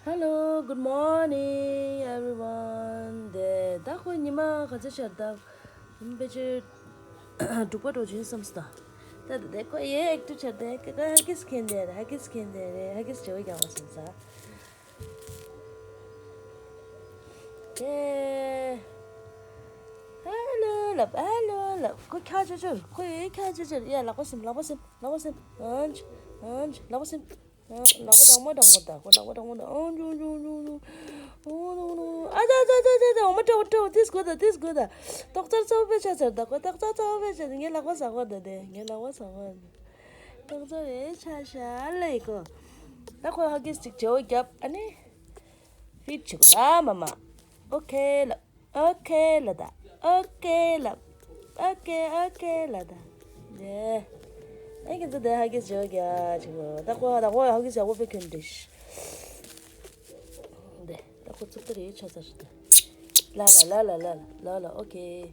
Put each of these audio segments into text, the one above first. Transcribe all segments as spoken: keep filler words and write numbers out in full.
Hello, good morning, everyone. དེ་ད་ཁོ་ཉི་མ་ག་ཚོད་ཆགས་ད། ཉི་མ་ཕལ་ཆེར་དྲུག་པ་འགྲོ་བཞིན་བསམ་སོང་ད། ད་ད་དེ་ཁོ་ཡེ་ཨེག་ཊིབ་ཆགས་དེ་ཧ་གི་སི་ཁེན་དེ་རེད། ཧ་གི་སི་ཁེན་དེ་རེད། ཧ་གི་སི་བྱེད་པ་རྒྱག་པ་སོང་ས། དེ། ཧ་ལོ་ལབ། ཧ་ལོ་ལབ། ཁོ་ཁྱག་ཅོ་ཅོ། ཁོ་ཡེ་ཁྱག་ཅོ་ཅོ། ཡ་ལག་པ་སེམས། ལག་པ་སེམས། ལག་པ་སེམས། ཨང་ཅི། ཨང་ཅི། ལག་པ་སེམས། ལག་པ་གྲང་མོ་གྲང་མོ་ད། ཁོ་ལག་པ་གྲང་མོ་ད། ཨོ་ནོ་ནོ་ནོ་ནོ། ཨོ་ནོ་ནོ་ནོ། ཨ་ཙ་ཙ་ཙ་ཙ་ཙ། འོ་མ་སྤྲོ་སྤྲོ། ཏིས་དགོས་ད། ཏིས་དགོས་ད། ཏོག་ཙར་ཚ་པོ་ཆགས་ཚར་ད། ཁོ་ཏོག་ཙར་ཚ་པོ་ཆགས། ངའི་ལག་པ་ཟ་དགོས་ད། དེ་ངའི་ལག་པ་ཟ་དགོས་ད། ཏོག་ཙར་རེ་ཆགས་ཤག་ལེ་ཁོ། ད་ཁོ་ཧ་གི་སི་ཅིག་བྱེད་པ་རྒྱབ། ཨ་ནི་ཕིཌ་བྱེད་དགོས་ལ་མ་མ། ཨོ་ཁེ་ལ། ཨོ་ཁེ་ལ་ད། ཨོ་ཁེ་ལ། ཨོ་ཁེ། ཨོ་ཁེ་ལ་ད། ནེ། ཨེ་ཁྱེད་ཚོ་དེ་ཧ་གི་སི་བྱེད་པ་རྒྱག་ཅིག་གོ། ད་ཁོ་ད་ཁོ་ཧ་གི་སི་ཡག་པོ་དཔེ་ཁྱོད་འདྲི་ཤི། དེ་ད་ཁོ་ཚུགས་ད་རེད་ཆ་ཚར་ཤི་ད། ལ་ལ་ལ་ལ་ལ་ལ་ལ། ཨོ་ཁེ།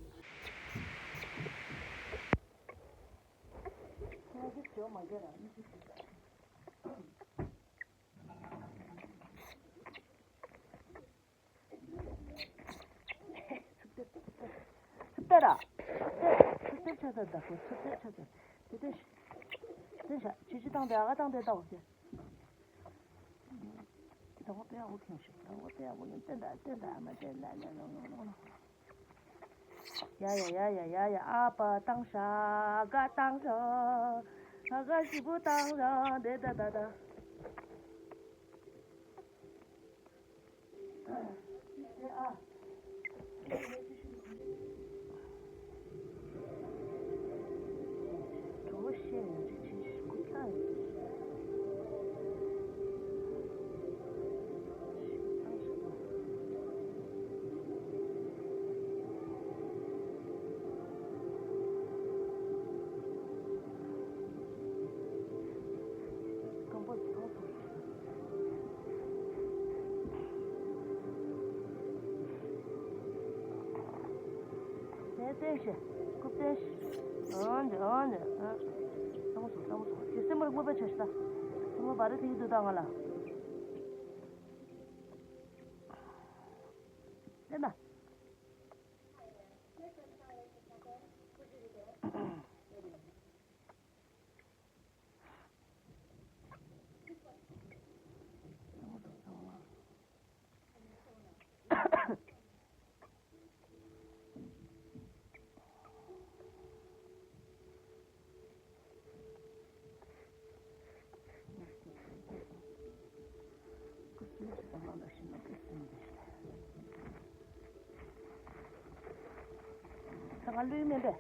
ཚུབ་ཏེ་ར། ཚུབ་ཏེ་ཆ་ཚ་ད་ཁོ། ཚུབ་ཏེ་ཆ་ཚ། དེ་དེ་དེ་ཤ་ཆི་ཆི་བཏང་སྟེ། ཨ་ག་བཏང་སྟེ་ལྟ་འོ་ཟེར། ད་འོ་དེ་ཡག་པོ་ཁྱོད་ཤི། ད་འོ་དེ་ཡག་པོ་ཡིན། ཏན་ད་ཏན་ད། ཨ་མ་ཏན་ད་ལ་ལ་ལ་ལ་ལ། ཡ་ཡ་ཡ་ཡ་ཡ་ཡ། ཨ་ཕ་བཏང་ཤག་ཨ་ག་བཏང་ཤག་ཨ་ག་ཞིག་པོ་བཏང་ཤག་དེ་ད་ད་ད། ཏན་ཏན་ཤེས། རྐུབ་སྟོན་ཤེས། ཨང་ཇི་ཨང་ཇི། ཨང་། ལྟ་མོ་སོང་། ལྟ་མོ་སོང་། ཁྱེད་སེམས་པར་དངོས་པོ་ཆ་ཤི་ད། སེམས་པ་བ་རེ་དེ་ཡི་འདུག་ད་ང་ལ། ལྟ་ན། ད་ང་ལུས་མེད་པས།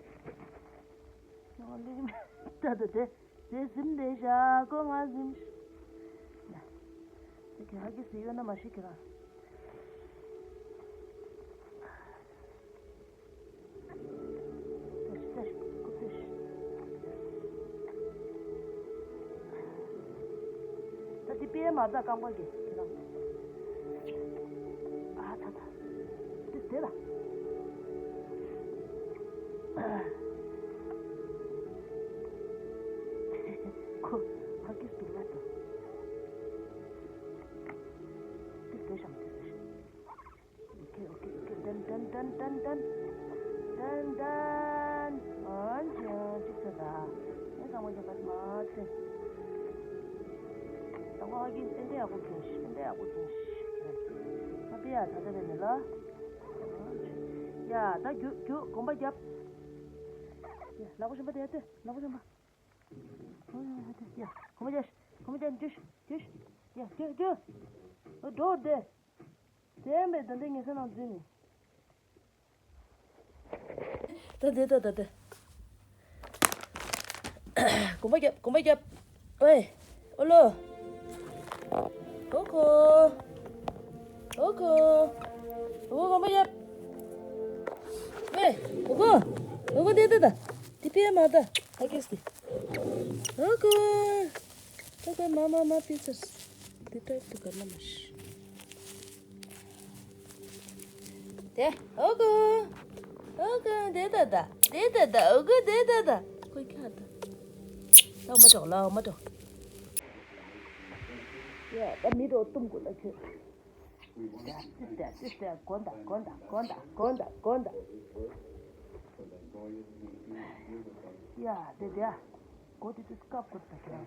ང་ལུས་མེད། ད་ད་དེ། དེ་ཟིན་བསྡད་ཤག་ཁོ་ང་ཟིན། ཡ། དེ་ག་གི་ཟིན་ཡོད་ན་མ་ཤི་གི་ར། ད་འདི་པའི་མ་ད་རྐང་པ་གི་ཁྱེད་རང་། ཨ་ད་ད། འདི་དེ་ལ། ཁོ་ཧ་གི་སྡུག་ལ་ད། འདི་དེ་བཞག་འདི་དེ་བཞག་ཨོ་ཁེ་ཨོ་ཁེ་ཨོ་ཁེ། ཏན་ཏན་ཏན་ཏན་ཏན། ཏན་ཏན། ཨང་ཅི་ཨང་ཅི་ཚོད་ད། ཨེ་ཚང་མ་རྒྱབ་པར་མ་ཚེ། ད་ང་ཧ་གི་ཏན་ཏན་ཡག་པོ་གྱོན་ཤི། ཏན་ཏན་ཡག་པོ་གྱོན་ཤི། ང་པེ་ཡ་ད་ད་རེ་ནི་ལ། ཡ་ད་རྒྱུག་རྒྱུག་གོམ་པ་རྒྱབ། ཡ་ལག་པ་གཞན་པ་དེ་ཡ་ལྟོས། ལག་པ་གཞན་པ། ཡ་གོམ་པ་རྒྱབ་ཤི། གོམ་པ་རྒྱབ་ཤི། རྒྱུག་ཤི། རྒྱུག་ཤི། ཡ་རྒྱུག་རྒྱུག་འགྲོ་བསྡད། དེ་མེད་ད་འདི་ངེད་ཚོ་ནང་འཛུལ་ནས། ད་དེ་ད་ད་དེ། གོམ་པ་རྒྱབ། གོམ་པ་རྒྱབ། ཨོའི། ཨོ་ལོ། ཨོ་ཁོ། ཨོ་ཁོ། ཨོ་ཁོ་གོམ་པ་རྒྱབ། ཨོའི། ཨོ་ཁོ། ཨོ་ཁོ་དེ་ད་ད། དེ་པེ་མ་ད། ཨ་ཀེས་དེ། ཨོ་ཁོ། ཨོ་ཁོ་མ་མ་མ་པི་ཚར། དེ་ཏྲེ་ཏུ་གར་ན་མ་ཤི། དེ། ཨོ་གོ། ཨོ་གོ། དེ་ད་ད། དེ་ད་ད། ཨོ་གོ། དེ་ད་ད། ཁོའི་ཁ་ད། ལའོ་མ་གྲོགས། ལའོ་མ་གྲོགས། ད་མི་རོ་གཏུམ་དགོས་ན་ཁྱོད། ཏེ་ཏེ་ཏེ་ཏེ་གོན་ད་གོན་ད་གོན་ད་གོན་ད་གོན་ད། ཡ་ཏེ་ཏེ། གོ་ཏེ་ཏེ་སྐབས་གོ་ད་ཁྱོད།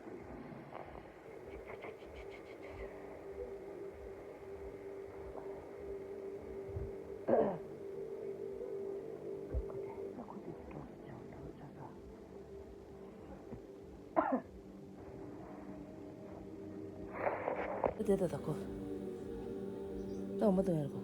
དེ་ད་ད་ཁོ། ད་འོ་མ་ད་ཡར་ཁོ།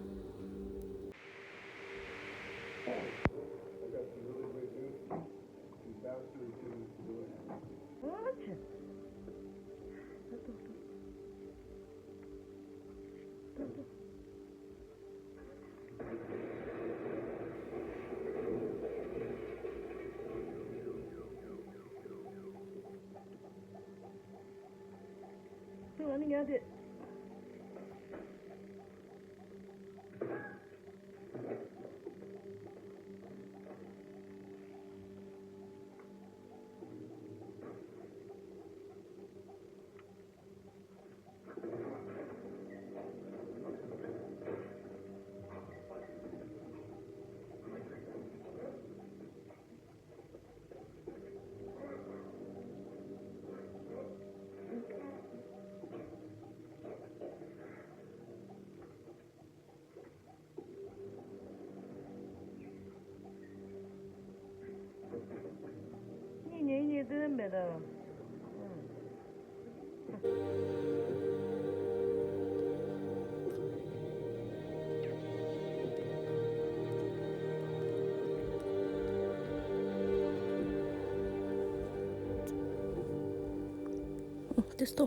ཏེ་སྟོ།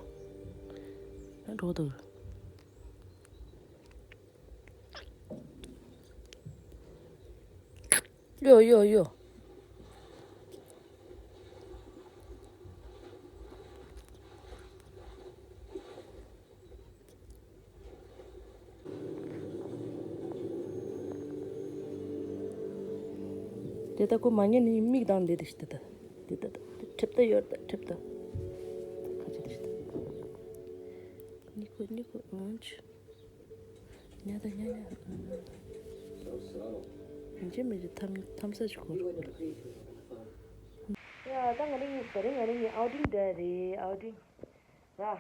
འགྲོ་འདུག་ཡོ་ཡོ་ཡོ། དེ་ལྟ་ཁོ་མ་ཉན་ནི་མིག་དང་འདི་དེ་ཤི་ད་ད། དེ་ད་ད་ཁྲིབ་ད་ཡོད་ད་ཁྲིབ་ད། ཁ་ཆེ་དེ་ཤི་ད། ཉི་ཁོ་ཉི་ཁོ་ཨང་ཆུ། ཉ་ད་ཉ་ཉ། ཨང་། ཡིན་གཅིག་མིན་གཅིག་ཐམ་ཐམ་ས་ཅིག་ཁོ་རུ། ཡ་ད་ང་རང་གཉིས་ད་རེས་ང་རང་གཉིས་ཨའུ་ཊིང་འགྲོ་ཡ་རེད། ཨའུ་ཊིང་ར།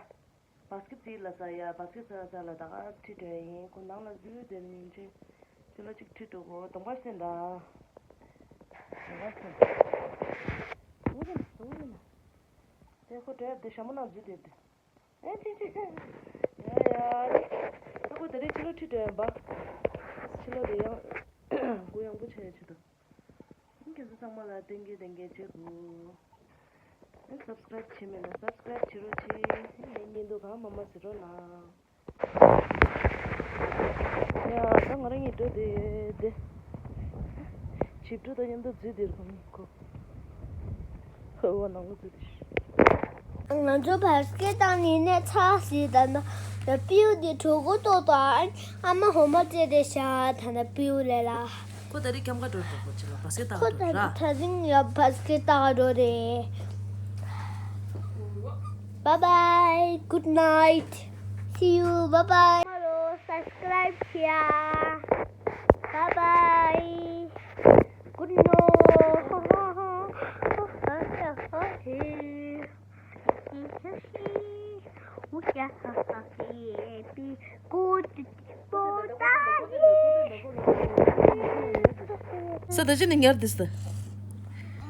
བ་སི་ཀེ་ཊི་རྩེ་ལ་ས་ཡ། བ་སི་ཀེ་ཊི་ས་ས་ལ་ད་ག་ཁྲིད་འགྲོ་ཡ་ཡིན། ཁོ་ནང་ལ་འཛུལ་བསྡད་ནི་ཡིན་ཅིག་ཕྱི་ལོགས་ཅིག་ཁྲིད་འགྲོ་གོ། གདོང་པར་སེམས་ད། གདོང་པར་སེམས། འུ་རེ་མ་འུ་རེ་མ། དེ་ཁོ་འགྲོ་ཡ་དེ་ཞྭ་མོ་ནང་འཛུལ་བསྡད་དེ། ཨེ་ཅི་ཅི་ཅི། ཡ་ཡ་རེ། ཨ་ཁོ་དེ་རིང་ཕྱི་ལོགས་ཁྲིད་འགྲོ་ཡིན་པ། ཕྱི་ལོགས་དེ་ཡང་གུ་ཡངས་པོ་ཆགས་ཡ་ཆེད་དུ། ཁྱེད་ཚོ་ཚང་མ་ལ་ཐེངས་གི་ཐེངས་གི་བྱེད་དགོས། ཨེ་སབ་སི་ཀ་རེབ་བྱས་མེད་ན་སབ་སི་ཀ་རེབ་བྱེད་རོགས་གྱིས། ཨེ་བརྙན་ཐུང་གང་མང་མང་བཟོ་རོགས་གནང་། ཡ་ད་ང་རང་གཉིས་འགྲོ་དེ་དེ། ཞིབ་ཕྲུག་དང་མཉམ་དུ་འཛུལ་དེ་རུ་གོ་མི་གོ། ཧོ་ནང་ལ་འཛུལ་དེ། ང་ཚོ་བ་སི་ཀེ་ཊི་བཏང་ནས་ནས་ཚར་ཟིན་ད་ན། ཡ་པིའུ་དེ་གྲོད་ཁོག་ལྟོགས་དང་ཨ་མ་ཧོ་མ་བཙལ་དེ་ཤ་ད་ན་པིའུ་ལས་ལ། ཁོ་ད་རེས་སྐྱབས་མགོན་འགྲོ་འགྲོ་གོ་ཅི་ལ་བ་སི་ཀེ་ཊི་ཁོ་བཏང་འགྲོ་ད་ར། ད་རིང་ཡ་བ་སི་ཀེ་ཊི་བཏང་འགྲོ་རེད། Bye bye. Good night. See you. Bye bye. Hello, subscribe here. Bye bye. Good night. ས་ད་ཅི་ནས་ཉར་དེ་ས།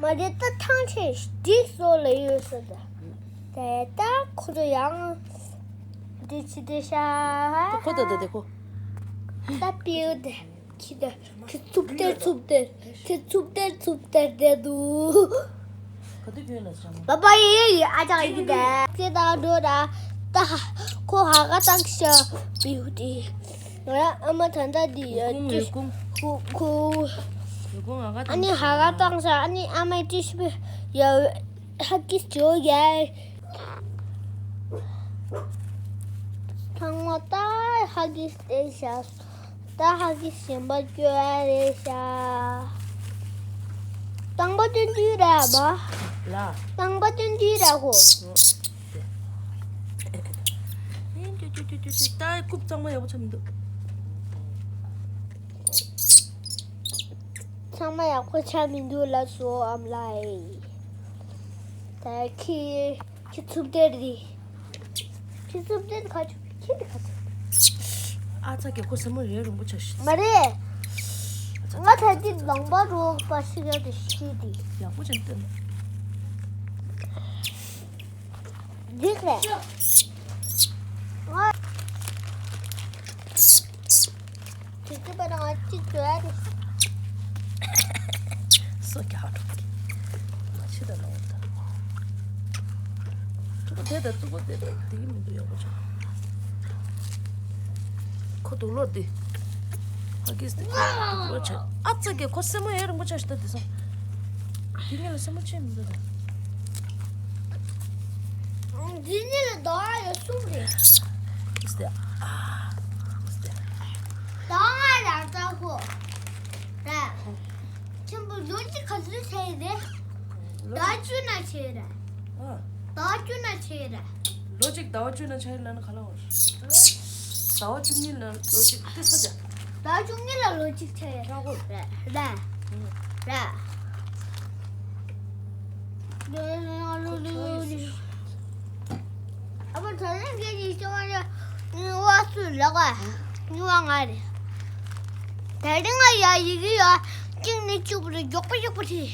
མ་རེད་ད་ཐང་ཆེན་འདི་སོ་ལ་ཡོད་ས་ད། དེ་ད་ཁོ་ཚོ་ཡང་འདི་ཅི་དེ་ཤ། ཁོ་ད་ད་དེ་ཁོ། ད་པིའུ་དེ་ཁྱི་དེ་ཁྱི་ཚུབ་སྟེར་ཚུབ་སྟེར་ཁྱི་ཚུབ་སྟེར་ཚུབ་སྟེར་དེ་འདུག་བ་བ་ཡེ་ཡེ་ཨ་ཅག་ཡིན་དེ། ཁྱེད་དང་འགྲོ་ར། ད་ཁོ་ཧ་ག་བཏང་ཤ་པིའུ་དེ། ང་ཨ་མ་ད་ལྟ་འདི་ཡ་ཀུང་ཀུང་། ཁོ་ཁོ། ཨ་ནི་ཧ་ག་བཏང་ཤ་ཨ་ནི་ཨ་མའི་ཏི་ཤི་པི་ཡ་ཧ་གིས་ཇོ་ཡ། ཚང་མ་ད་ཧ་གིས་སྟེར་ཤ། ད་ཧ་གི་ཞིམ་པ་སྐྱོ་བ་རེད་ཤག་རྐང་པ་སྟོན་དུས་ར་བ། ལ། རྐང་པ་སྟོན་དུས་ར་ཧོ། ཨེ་འདི་ ཏུ་ཏུ་ཏུ་ཏུ། ད་རྐུབ་གཙང་མ་ཡག་པོ་ཆགས་མི་འདུག་གཙང་མ་ཡག་པོ་ཆགས་མི་འདུག་ལགས་སོ། ཨམ་ལགས། ད་ཁྱི་ཁྱི་ཚུབ་སྟེར་འདི། ཁྱི་ཚུབ་སྟེར་ཁ་ཆུ་ཁྱི་འདི་ཁ་ཆུ། ཨ་ཙ་གི་ཁོ་སེན་མོ་རེ་རིང་པོ་ཆགས་ཤི། མ་རེད། ང་ད་འདི་ལོང་པ་རོགས་པ་ཤི་ག་དེ་ཤི་དེ། ཡག་པོ་ཅན་སྟེར། འགྲིག་རེད། ང་དེ་ཚོ་པ་ང་གཅིག་བྱོས་རེད། སོ་རྒྱག་འགྲོ་གི། མ་ཕྱི་ད་ལོག་ད། ཙུ་གུ་དེ་ད་ཙུ་གུ་དེ་ད་དེ་གི་མི་འདུག་ཡག་པོ་ཆགས། ཁོ་དུག་ལོར་དེ། ཧ་གིས་དེ་ཁོ་དུག་ལོར་ཆགས། ཨ་ཙ་གི་ཁོ་སེན་མོ་ཡེ་རིང་པོ་ཆགས་ཤི་ད་དེ་སོང་། དེ་གཉིས་ལ་སེན་མོ་ཆེ་མི་འདུག་ད། འདི་གཉིས་ལ་ཟླ་བ་ཡོད་གསུམ་རེད། ཨིས་ཏེ། ཨ། ཨིས་ཏེ། ཟླ་བ་ལ་ལྟ་ཧོ། རེད། ཆེན་པོ་ལོ་གཅིག་ག་ཚོད་ཆགས་ཡོད་རེད། ཟླ་བ་བཅུ་ན་ཆགས་ཡོད་རེད། ཨ། ཟླ་བ་བཅུ་ན་ཆགས་ཡོད་རེད། ལོ་གཅིག་ཟླ་བ་བཅུ་ན་ཆགས་ཡོད་ལབ་ན་ག་ལ་བར། ཟླ་བ་བཅུ་གཉིས་ལ་ལོ་གཅིག་ཏི་ས་ཆ། ཟླ་བ་བཅུ་གཉིས་ལ་ལོ་གཅིག་ཆགས་ཡོད། ཆགས་གོ། རེད་རེད། ཨ་མ་ད་རིང་གི་ཉི་ཤུ་བ་ཉི་བ་སུ་ལག་པ་ཉི་བ་ང་རེད། ད་རིང་ང་ཡ་ཡི་གེ་ཡ་གཅིག་ནས་གཅིག་བར་མགྱོགས་པོ་མགྱོགས་པོ་བྲིས།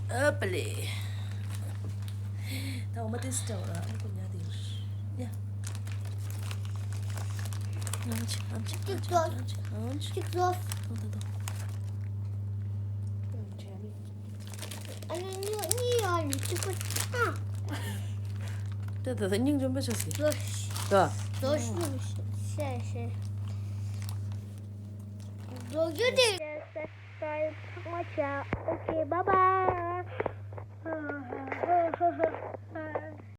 ཨ་པ་ལེ། ད་འོ་མ་ཏི་སི་ཏྲ་བ་ཨ་ཁུ་ཉ་དེ་ཡ། ཨམ་ཆི་ཨམ་ཆི་ཨམ་ཆི་ཨམ་ཆི་ཨམ་ཆི། གཅིག་བཟོ། ད་ད་ད། ཨ་ནི་གཉིས་གཉིས་ཡོད་ནི་གཅིག་པུ་ཨ། ད་ད་ད་སྙིང་རྗེ་མོ་ཆགས་སི། བཟོ་ཤི། ད། བཟོ་ཤི་ཤི་ཤི། བཟོ་རྒྱུ་དེ། Okay, bye bye.